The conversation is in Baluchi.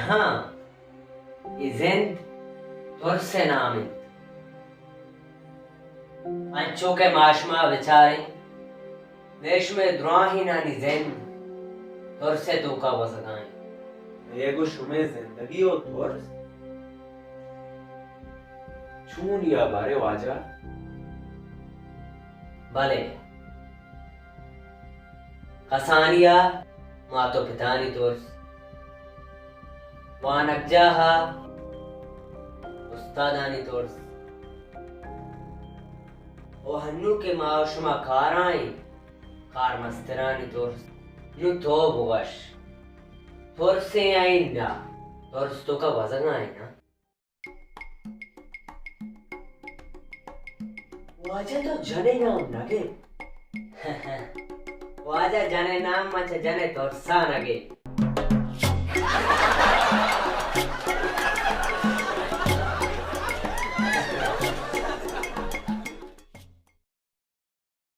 ہاں، اے زند ترس ءِ نام انت۔ انچو کہ ما شما بچاریں، مئے شمئے دراہینانی زند ترس ءِ توکا گوزگا انت۔ مئے گوں شمئے زندگی و ترس چون یا بارے واجہ؟ بلے، کسانی ءَ مات و پتانی ترس، وانگجاہ ءَ استادانی ترس، و ہنو کہ ما و شما کارائیں کارمسترانی ترس۔ نو تو بگوش، ترسیں یا اناں؟ ترس توکا گوزگا اناں؟ واجہ تو جنے نام نہ گے؟ واجہ جنے نام ما چہ جنے ترسا نہ گے۔